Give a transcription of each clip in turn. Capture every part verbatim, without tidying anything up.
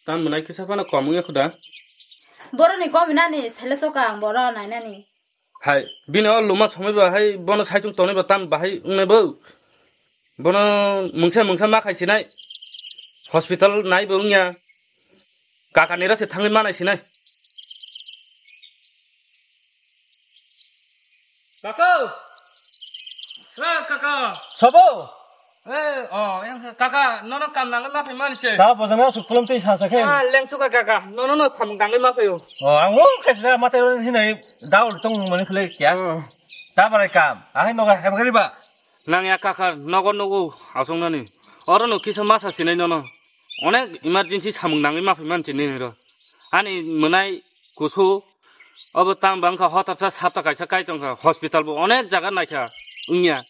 Tam mwnai kisa phano kom wngya khuda. Boroni kom nani sele soka ang boro nainani. Hai, bini o luma somoi ba hai bono saichung tonwi ba tam bahai wngnai bo. Bono mungsa mungsa ma khai sinai. Hospital nai bo wngya. Kaka nira se thangwi manai sinai. Kaka! Eh, kaka! Sabo! Eh, oh, yang kaka, nono kam nangwi ma phai mani se. Ta bojana su kulum tei sa sa khe. Ah, leng suka kaka, nono no kam nangwi ma phaio. Oh, ang o khe sa mate hinai daul tong mani khle kya. Hmm. Ta barai kam, ahai noga hem gari ba. Nang ya kaka, nogo nogo asong nani. Oro no kisa masa sinai nono. Onek emergency samung nangwi ma phai mani se nini ro. Ani mwnai kusu, obo tang bang kha hotarsa sapta kaisa kai tong kha, hospital bo onek jaga nai kha wngya.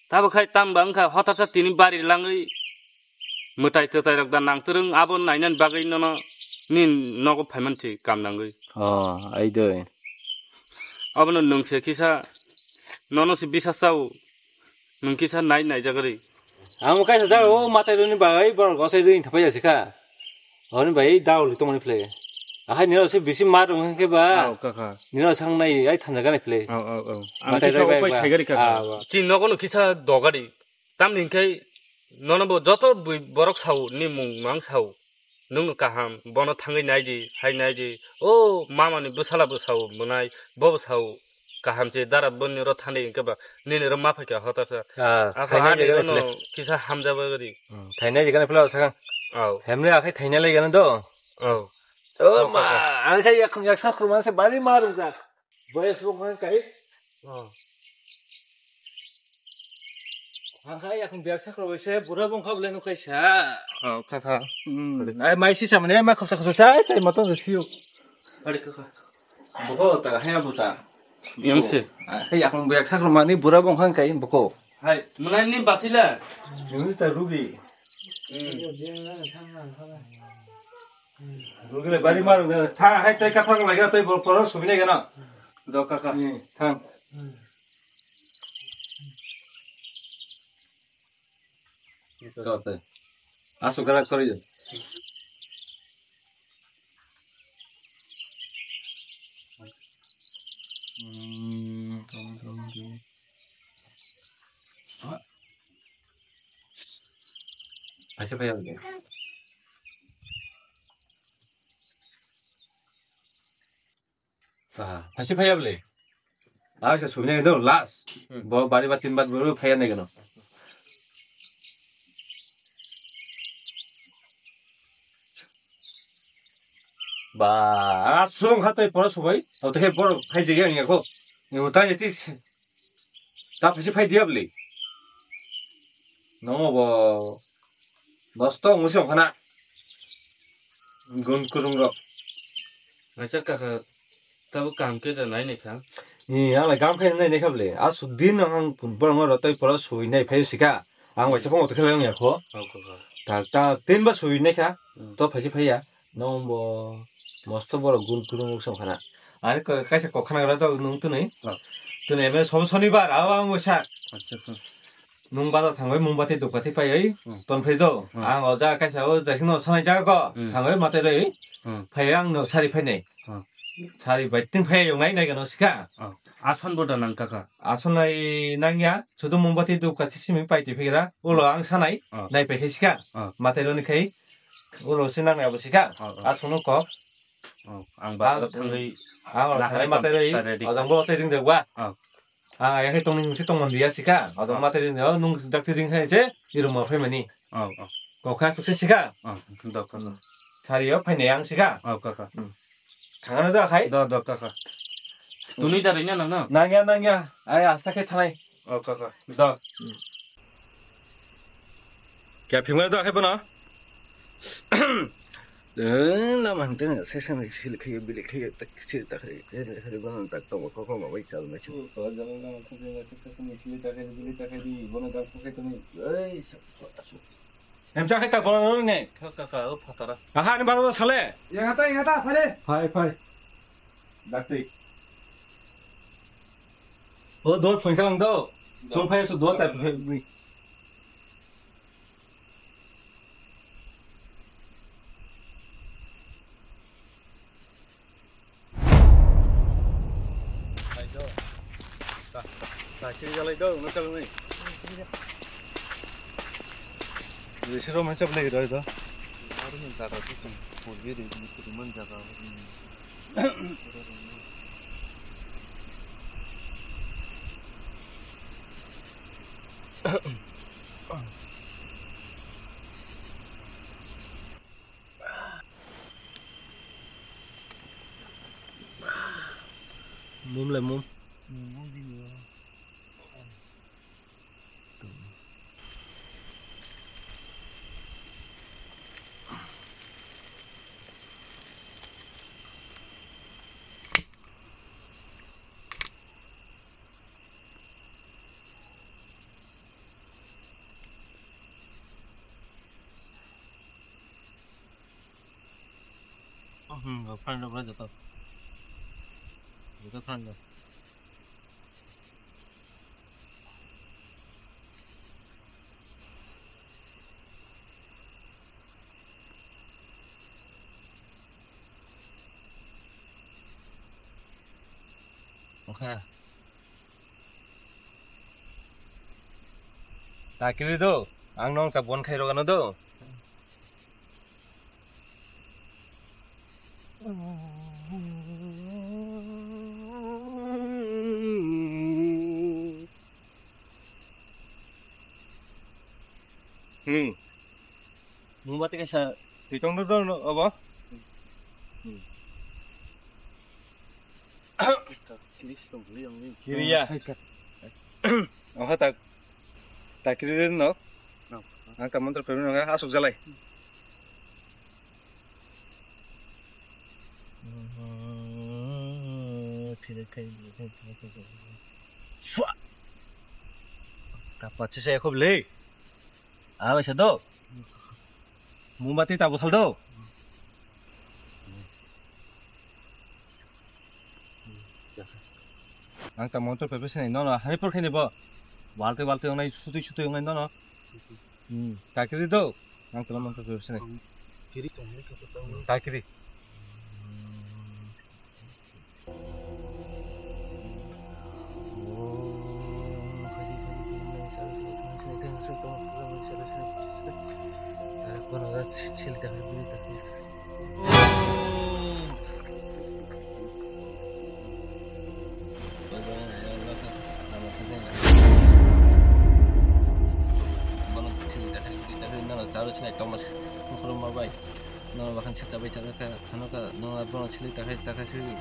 Tabo khai tang bang kha hotarsa tini bari langwi mwtai twtai rok da nang twrwng abo nainani bagwi nono nini nogo phai mani se kam nangwi. Oh, ai doi. Obono nwng se kisa nono se bisa chao. Nwng kisa nai naijak ri. Ang kaisa jaga o matai rwni bagwi borok gosai rwni thapai ya se kha. Hwnwi bai daul tongmani phle. Ahai nino se bisi mar wng khe ba. Aw, kaka. Nino sang nai ai thanja gani phle. Aw, aw, aw. Ang matai kisa rai o bai pai ba. Thai gari kaka. Ah, ba. Chini nogo no kisa dogari. Tamni hwnkhe nono bo joto bui borok sao ni mung mang sao. Nwng kaham, bono thangwi naidi, hai naidi. O, mama ni bwsala bwsao mwnai, bo bwsao kaham se dara boni ro thani hwnkhe ba, nini ro ma phaikha hotarsa. Ah, ako thainai ani jaga no phila. Kisa hamjaba gari. Hmm, thainai jaga phila sakang. Aw. Hemle akhai thainai lai gana do. Aw. O ma, akhai yak yak sa khurma se bari ma rung jak. Boyas bongkha kai. Oh. Hangkha yakung biak sakro se bura bongkha bole no kaisa. Oh, kaka. Hmm. Ai mai si samane mai khopsa khopsa chai chai mato de siu. Ari kaka. Boko ta haya buta. Yang se. Ai yakung biak sakro mani bura bongkha kai boko. Hai, mwnai ni basila. Yang ta rugi. Hmm. Rugile bari maru ne. Tha hai tei kathang lagi tei bor poro subine gana. Do kaka. Ni thang. Ro tei. Asu gara kori. Hmm, tong, tong, tong. Phaisa phaiya bole. Ah, phaisa phaiya bole. Ah, sa sumya do last. Hmm. Bo bari ba tin bat bo phaiya ne gano. Ba, aswng hatai pora subai, o te bor khai jege ang yako. Ni utai ti ta phisi phai dia bli. Nomo bo bosto musi ongkhana. Gun kurung rok. Acha kaka, tabo kam khe da nai nai kha. Ni, ang lai kam khe nai nai kha bli. Aswk din ang borok no rotoi pora sui nai phai sika. Ang waisa phone o te khe lai ong ya kho. Oh, kaka. Ta, ta, tin ba sui nai kha. Hmm. To phaisi phaiya. Nwng bo mosto borok gun kwrwng wngsa wngkhana. Ani ko-, kaisa kok khna gra to nwng twnwi. Oh. Twnwi eme sobo sonibar, abo ang wngsa. Acha, acha. Nwng bazar thangwi mungbathi dukbathi phaiwi Hmm. ton phai do. Hmm. Ang o jaga kaisa o jaisingno sanai jaga ko Hmm. thangwi matai rwi. Hmm. Phai ang no sari phainai. Hmm. Sari bai tin phai yong nai nai gano sika. Oh. Ason bo da nang kaka. Ason nai nangya, sudu mungbathi dukbathi simi pai twi phaira. Ulo ang sanai, Oh. nai pai khai sika. Oh. Matai roni khai. Ulo se nang abo sika. Oh, oh. Aswkno kok. Oh, ang ba Ang, thangwi ang oro lahai thangwi matai rwi, tong ready. Ojang bo tei ring de wa. Oh. Ang ayang tong ning si tong mon dia sika. Ojang Oh. matai ring de, nung dak ti ring khai se, irum mo phai mani. Oh, oh. Kok kha sukse sika. Oh, dok kaka. Sari yo phai ne yang sika. Oh, kaka. Hmm. Thangano da khai? Do, do, kaka. Tuni da ring na nang na? Nangya, nangya. Ai, asta khe thanai. Oh, kaka. Do. Hmm. Kya phimar do khai bono? Eh, lama hanteng, sesang sili khai, bili khai, tak sili tak khai, eh, khai bono tak tong kok ma bai chal ma chu. Oh, to jalo lama hanteng, sesang sili tak khai, bili tak khai di, bono tak khai tumi. Ei, sa, sa, sa. Em cha khai ta bono ne. Kha, kha, kha, o phatara. Aha, ni baro sale. Yang ata, yang ata, phale. Phai, phai. Dakti. O dor phai kalang do. Chong phai su dor ta phai. Sakiri jalai do, no chalai. Bisiro masa beli gitu itu. Baru ni jaga tu kan, purbi di, di man jaga. Mum le mum. Hmm, friend rok joto. Joto friend rok. Oke. Takiri do, ang nong ta bon khai rogano do. Hmm. Mubati kaisa twi tong do do obo. Hmm. Kiriya. Oha tak. Takiri no. Ang ka mantra pemino nga asuk jalai. Swa. Tapa chese khub le. Awe sa do. Mumbati ta buthal do. Ang ta montor pepe sinai nono hari por khaini bo. Walte walte ongnai sutui sutui ongnai nono. Hmm, takiri do. Ang ta montor pepe sinai. Kiri tong ni kata tong. Takiri. Nono bakhan se chabai chabai kha, khano kha, nono bono sili takhai, takhai sili.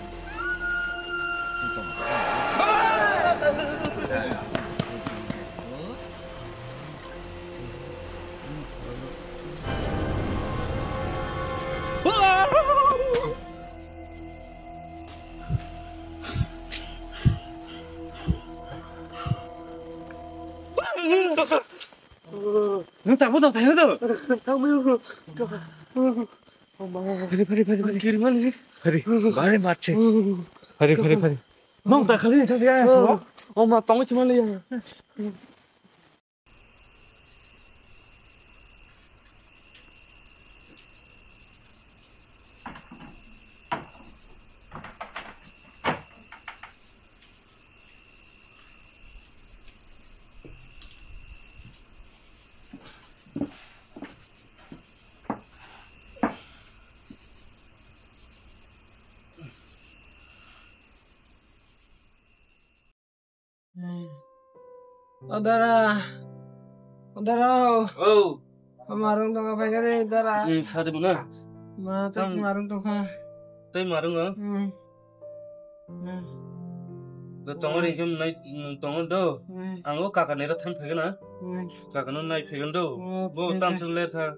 Nwng tabuk tong thai do. Phari, phari, phari, phari. Phari, bare matse. Phari, phari, phari. Nwng ta khali sa ya. Oma tong chimali ya. O dara. O dara. O. O marung tongkha phaikha de dara. Hmm, sa de muna. Ma, tei marung tongkha. Tei marung o? Hmm. Hmm. Do tongo ri him nai, hmm, tongo do. Hmm. Ang o kaka nero than phaikha na. Hmm. Kaka no nai phaikha do. O, bo tang chung ler kha.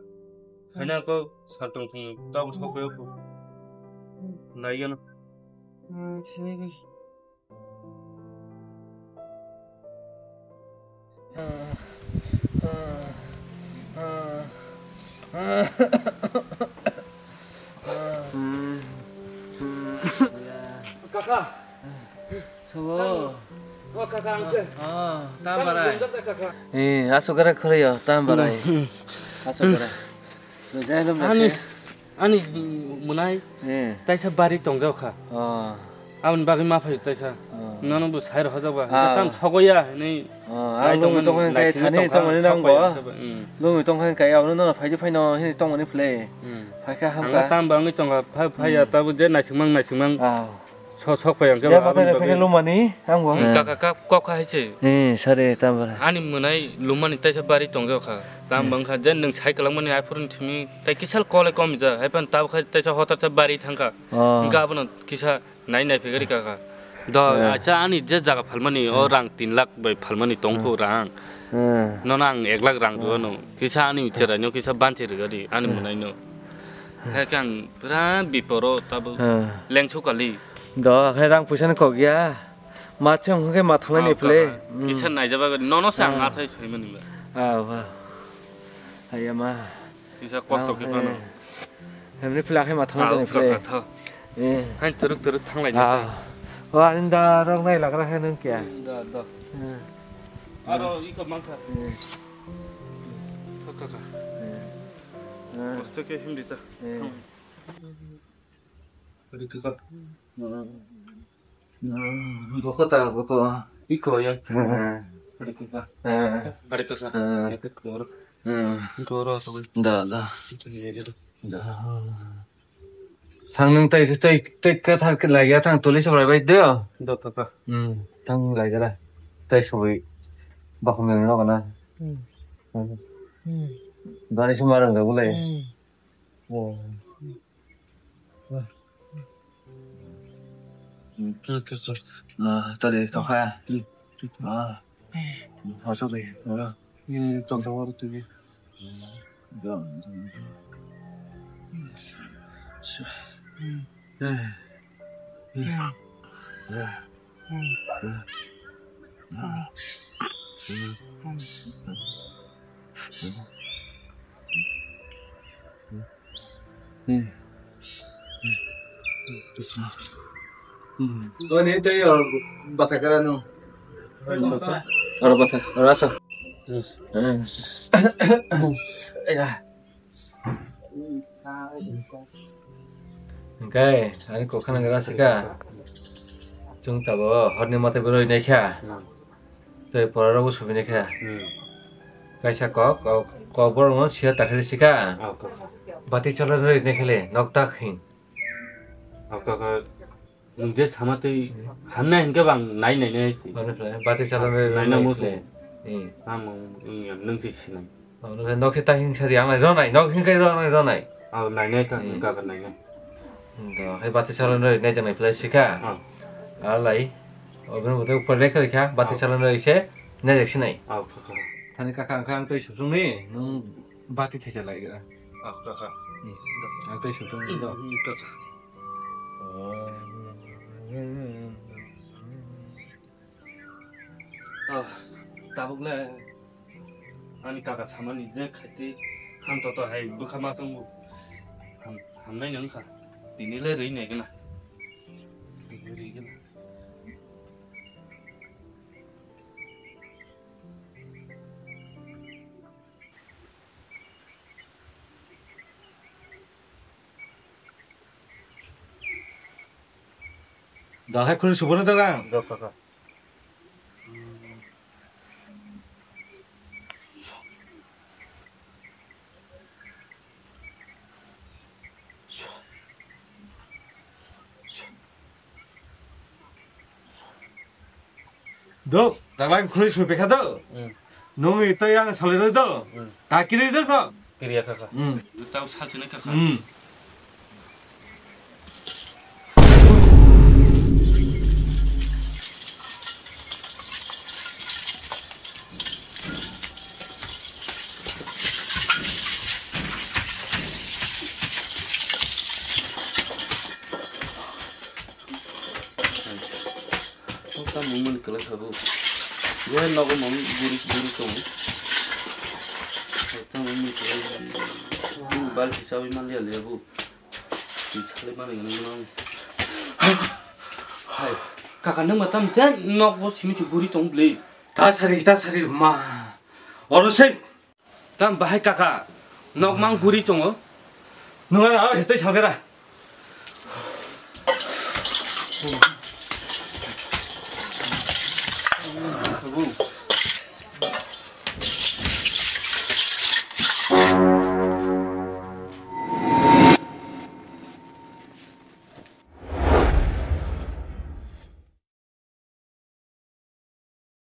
Haina ko sar tong thung tab thok yo. Hmm. Nai gana. Hmm, sini. Kaka. Sobo. O kaka, ang se. Oh, tam barai. Kaka. Eh, aso gara khore yo, tam barai. Aso gara. Ani, ani mwnai. Eh. Taisa bari tongjak kha. Oh. Aboni bagwi ma phaio taisa. Oh. Nono bo sai rw hojak ba. Ah. Tam sogo ya hinwi. Ah, ang lungwi tongkha khe thani tongmani nang bo. Lungwi tongkha khe abono nono phaidi phaino hinwi tongmani phle. Hmm. Phaikha hamkha. Ang tam bangwi tongkha, phai phai ya tabo je naisingmang naisingmang. Ah. So sok phai ang khe. Je bathai rw phaikhe lumani ang bo. Hmm, kaka kok kha hai se. Hmm, sare tam bara. Ani mwnai lumani taisa bari tongjakha. Tam bangkha je nwng sai kwlangmani aphuru simi tai kisa kolai kom ja. Haiphano tabukha taisa hotarsa bari thangkha. Oh. Hingkha abono kisa Nai nai phegari kaka. Do, eh, acha ani je jaga phalmani, o rang tin lakh bai phalmani tongkho rang. Eh. Nono ang ek lakh rang rwno. Kisa ani cherai no kisa banchi rwgadi, ani mwnai no. Hai khe ang pura biporo tabo lengsu kali. Do, hai rang puisa ni kok ya. Ma chwng hwnkhe ma thalai ni phle. Kisa naijaba gadi, nono se ang asai phaimani ba. Ah, wa. Hai ya ma. Kisa kosto khe phano. Hemni phle akhe ma thang jani phle. Tha. Eh. Hain turuk turuk thanglai ni. Ah. O ani da rok nai lagra khe nung kya. Da da. Eh. Aro iko mangkha. Eh. Tha tha tha. Eh. Kosto khe himdi ta. Eh. Bari kaka. Bokota boko. Iko ya. Bari kaka. Bari kaka. Bari kaka. Goro. Goro asogoi. Da da. Da. Thang nung tai tai tai ka thar ke lagi thang tuli sobrai bai de. Do kaka. Hmm. Thang lagi da. Tai soboi. Bakung nang no kana. Hmm. Bari sumarang da bulai. Hmm. Oh. Ah, tadi tongkha. Ah. Hosok deh. Ini tongkha baru tuh. Oni tei or bata kara no. Ora bata, ora sa. Ya. Hingke, ani kokha nang ra sika. Chwng tabo horni mate boroi naikha. Hmm. Tei pora rogo subini khe. Hmm. Kaisa kok, kok, kok borok no siya takhari sika. Oh, kok, kok. Bati chalani roi ne khele, nok tak hing. Oh, kok, kok. Nwng je sama twi hamnai hinkhe bang nai nai nai. Mane khlai, bati chalani roi nai nai nai mo khlai. Hmm. Amo, nwng ya, nwng twi sinai. Oh, nwng khe nok khe tak hing sari ang nai ronai, nok hing kai ronai, ronai. Oh, nai nai kang, hmm, kaka nai nai. Do, hai bati salon roi nai janai phlai sika. Ah. Alai. Obini bote upor rek rikha, bati salon roi se nai rek sinai. Ah, kaka. Thani kaka ang kha ang tei sutung ni, nung bati thai chalai ga. Ah, kaka. Hmm. Ang tei sutung ni do. Hmm, kaka. Oh. Ah, tabuk le ani kaka samani je khaitwi hamtoto hai bwkha ma tongo. Ham-, hamnai nang kha. Tini le rwi nai gana. Tini rwi gana. Dahai khuri subano dagang. Dok kaka. Dok, daglai khurui sui pekha do. Hmm. Nung i tei ang salai roi do. Hmm. Ta kiri do no. Kiriya kaka. Hmm. Tau salchina kaka. Hmm. Tamo mani kwlai kha bo. Bo hai nogo mami guri guri tongo. Tamo mani kwlai. Bini balti chawi man liya liya bo. Twi salai mani gana gana. Hai, kaka nang ma tam te nok bo simi chu guri tong bwle. Ta sari, ta sari ma. Oro sei. Tam bahai kaka, nok mang guri tongo. Nunga aro hitoi salgara. Tabuk.